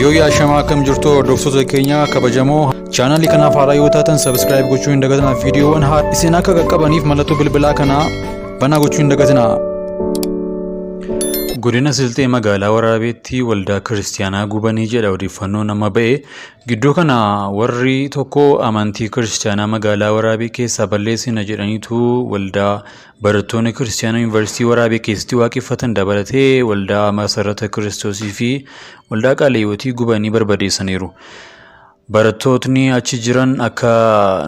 Yoo yaashamaa akkam jirtu hordoftoota keenya kabajamoo, chaanalii kanaaf haaraa yoo taatan subscribe gochuu hin dagatinaa. Viidiyoowwan isin akka qaqqabaniif mallattoo bilbilaa kanaa banaa gochuu hin dagatinaa. Godina Silxee magaalaa Waraabeetti waldaa kiristaanaa gubanii jedha odeeffannoo nama ba'e. Gidduu kana warri tokko amantii kiristaanaa magaalaa Waraabee keessaa balleessina jedhaniitu waldaa barattoonni kiristaanaa yuunivarsiitii Waraabee keessatti waaqeffatan dabalatee waldaa Masarata Kiristoosii fi waldaa Qaaleeyyotii gubanii barbadeessaniiru. Barattootni achi jiran akka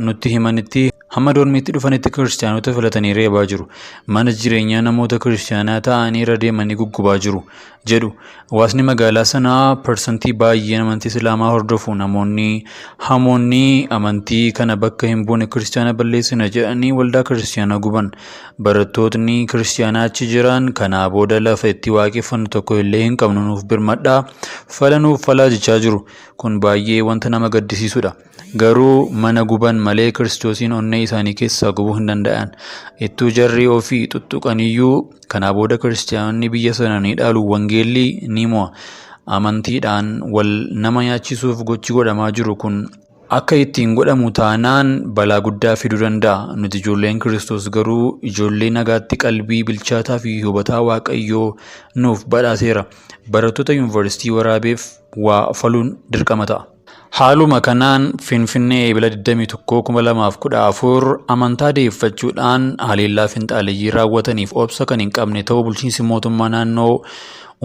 nutti himanitti hamma dormiitti dhufanitti kiristaanota filatanii reebaa jiru. Mana jireenyaa namoota kiristaanaa ta'anii irra deemanii guggubaa jiru jedhu. Hawaasni magaalaa sanaa parsantii baay'een amantii Islaamaa hordofu. Namoonni hamoonni amantii kana bakka hin buune kiristaana balleessina jedhanii waldaa kiristaanaa guban. Barattootni kiristaanaa achi jiran kanaa booda lafa itti waaqeffannu tokko illee hin qabnu, nuuf birmadhaa, fala nuuf falaa jechaa jiru. Kun baay'ee wanta nama gaddisiisudha. Garuu mana guban malee Kiristoosiin onnee isaanii keessaa gubuu hin danda'an. Ittuu jarri ofii tuttuqaniyyuu kanaa booda kiristaanonni biyya sana ni dhaalu, wangeelli ni mo'a. Amantiidhaan wal nama nyaachisuuf gochi godhamaa jiru kun akka ittiin godhamu taanaan balaa guddaa fiduu danda'a. Nuti ijoolleen Kiristoos garuu ijoollee nagaatti qalbii bilchaataa fi hubataa Waaqayyoo nuuf badhaaseera. Barattoota yuunivarsiitii Waraabeef waa faluun dirqama ta'a. Haaluma kanaan Finfinnee Eebila 21, 2014 amantaa deeffachuudhaan haleellaa finxaaleyyii raawwataniif obsa kan hin qabne ta'uu bulchiinsi mootummaa naannoo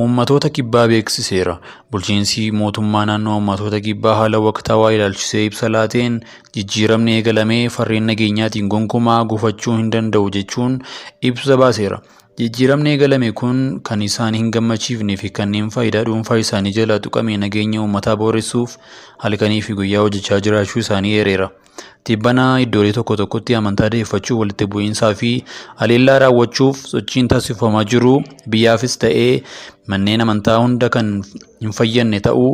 uummatoota kibbaa beeksiseera. Bulchiinsi mootummaa naannoo uummatoota kibbaa haala waqtaawaa ilaalchisee ibsa laateen jijjiiramni eegalamee farreen nageenyaatiin gonkumaa gufachuu hin danda'u jechuun ibsa baaseera. Jijjiiramni eegalame kun kan isaan hin gammachiifnee fi kanneen faayidaa dhuunfaa isaanii jalaa tuqame nageenya uummataa booressuuf halkanii fi guyyaa hojjechaa jiraachuu isaanii eereera. Tibbana iddoolee tokko tokkotti amantaa deeffachuu walitti bu'iinsaa fi haleellaa raawwachuuf sochiin taasifamaa jiru biyyaafis ta'ee manneen amantaa hunda kan hin fayyadne ta'uu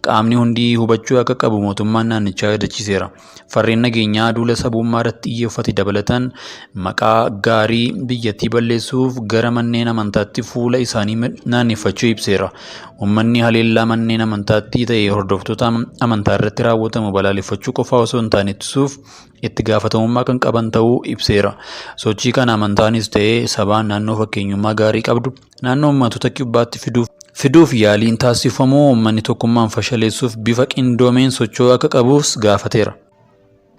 qaamni hundi hubachuu akka qabu mootummaan naannichaa yaadachiiseera. Farreen nageenyaa duula sabummaa irratti xiyyeeffate dabalatan maqaa gaarii biyyattii balleessuuf gara manneen amantaatti fuula isaanii naanneffachuu ibseera. Uummanni haleellaa manneen amantaatti ta'e hordoftoota amantaa irratti raawwatamu balaaleffachuu qofaa osoo hin taane ittisuuf itti gaafatamummaa kan qaban ta'uu ibseera. Sochii kana amantaanis ta'ee sabaan naannoo fakkeenyummaa gaarii qabdu naannoo uummattoota kibbaatti fiduuf yaaliin taasifamu uummanni tokkummaan fashaleessuuf bifa qindoomeen socho'uu akka qabus gaafateera.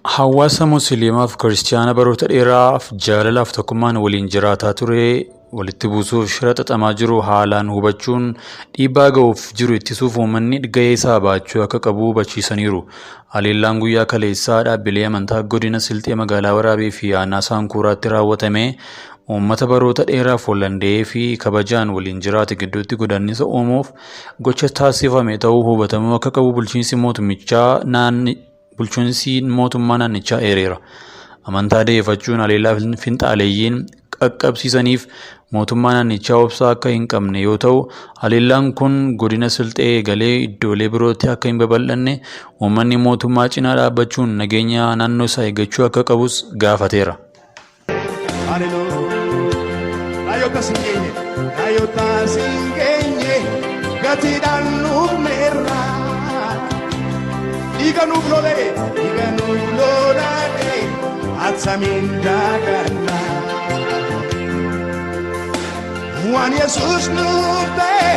Hawaasa Musliimaaf Kiristaana baroota dheeraaf jaalalaaf tokkummaan waliin jiraataa ture walitti buusuuf shira xaxamaa jiru haalaan hubachuun dhiibbaa ga'uuf jiru ittisuuf uummanni gahee isaa baachuu akka qabu hubachiisaniiru. Haleellaan guyyaa kaleessaa dhaabbilee amantaa godina Silxee magaalaa Waraabee fi aanaa Saankuuraatti raawwatame uummata baroota dheeraaf wal danda'ee fi kabajaan waliin jiraate gidduutti godaannisa uumuuf gocha taasifame ta'uu hubatamuu akka qabu bulchiinsi mootummaa naannichaa eereera. Amantaa deeffachuun haleellaa finxaaleeyyiin qaqqabsiisaniif mootummaa naannichaa obsaa akka hin qabne yoo ta'u, haleellaan kun godina Silxee eegalee iddoolee birootti akka hin babal'anne uummanni mootummaa cinaa dhaabbachuun nageenya naannoo isaa eeggachuu akka qabus gaafateera. Raayota siin geenye, raayota siin geenye, gatiidhaan nuufneerra. Dhiiga nuuf lolee, dhiiga nuuf lolaadhe, attamiin daaganna. Waan Yesuus nuuf ta'e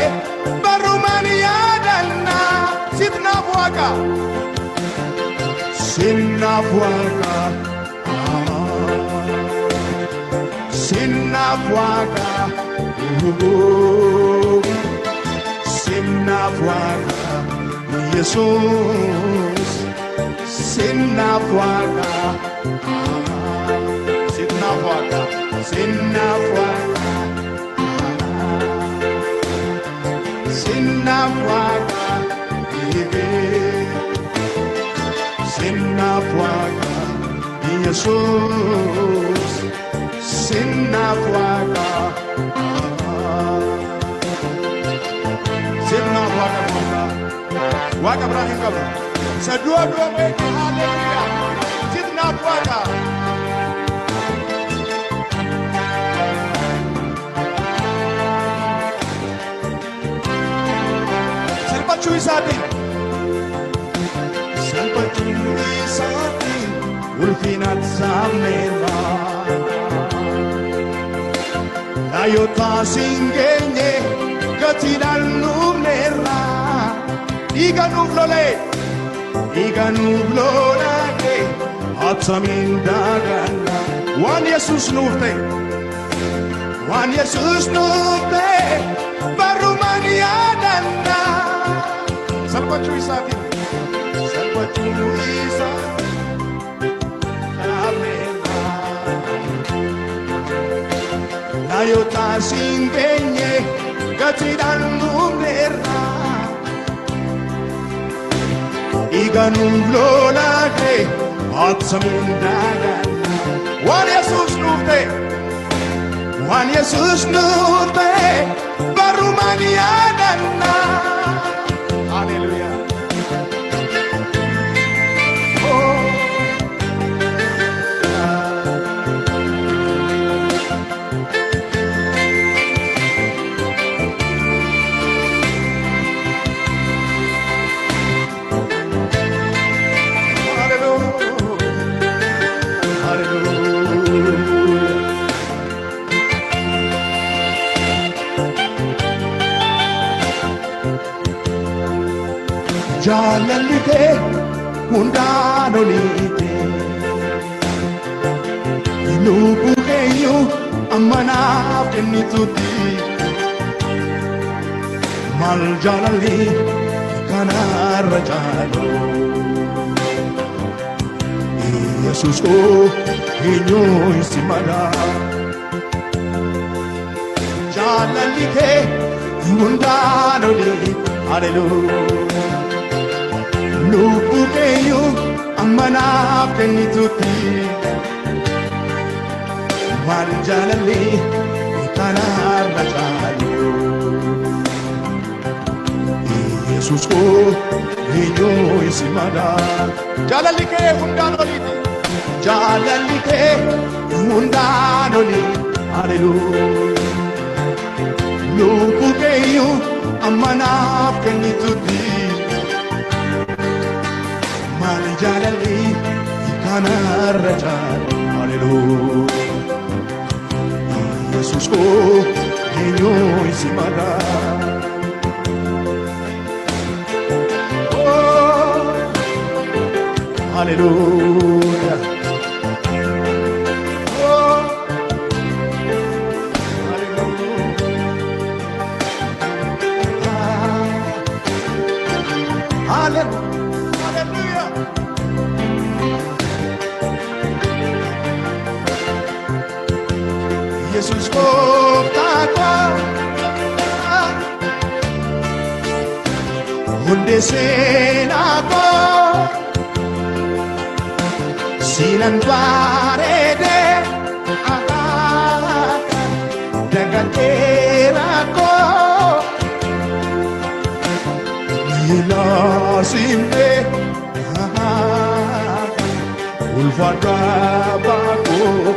barumaan yaadanna. Sitnaaf Waaqa, sinaaf Waaqa. Sinaaf Waaqa, sinaaf Waaqa, Yesuus, sinaaf Waaqa, sinaaf Waaqa, sinaaf Waaqa, sinaaf Waaqa, sinaaf Waaqa, Yesuus. Sinaaf Waaqa, sinaaf Waaqa gooftaa, Waaqa biraa hin qabu. Isa du'a du'a beeke, haalleluuyaa, sinaaf Waaqa. Salphachuu isaatiin Ulfinat saamneerra. Laayotaa siin geenye gatiidhaan nuufneerra. Dhiiga nuuf lolee, dhiiga nuuf lolaate, attamiin daaganna. Waan Yesuus nuuf ta'e, waan Yesuus nuuf ta'e, barumaan yaadanna. Salphachuu isaatiin, salphachuu isaatiin dhaabneerra. Laayotaa siin geenye gatiidhaan nuufneerra. Dhiiga nuuf lolaate, attamiin daaganna. Waan Yesuus nuuf ta'e, waan Yesuus nuuf ta'e, barumaan yaadanna. Haleluuyaa. Oh. Hallelujah. Hallelujah. Jaalalli kee hundaan oliite, lubbuu keeyyuu amma naaf kennitutti. Maal jaalalli kanarra caalu? Yesuus koo, eenyu si madaa? Jaalalli kee hundaan olii, haleluuyaa. Lubbuu keeyyuu amma naaf kennitutti. Maal jaalalli kanarra caalu? Yesuus koo, eenyu si madaa? Jaalalli kee hundaan oliiti. Jaalalli kee hundaan olii, haleluuyaa. Lubbuu keeyyuu amma naaf kennitutti. Maal jaalalli kanarra caalu? Haleluuyaa. Yesuus koo, eenyu si madaa? Oh, haleluuyaa. Oh, haleluuyaa. Hallelujah. Hallelujah. Yesus gooftaa koo, hundee seenaa koo, siinan bareede dagadheera koo miilaasimne ulfaadhaa baakoo.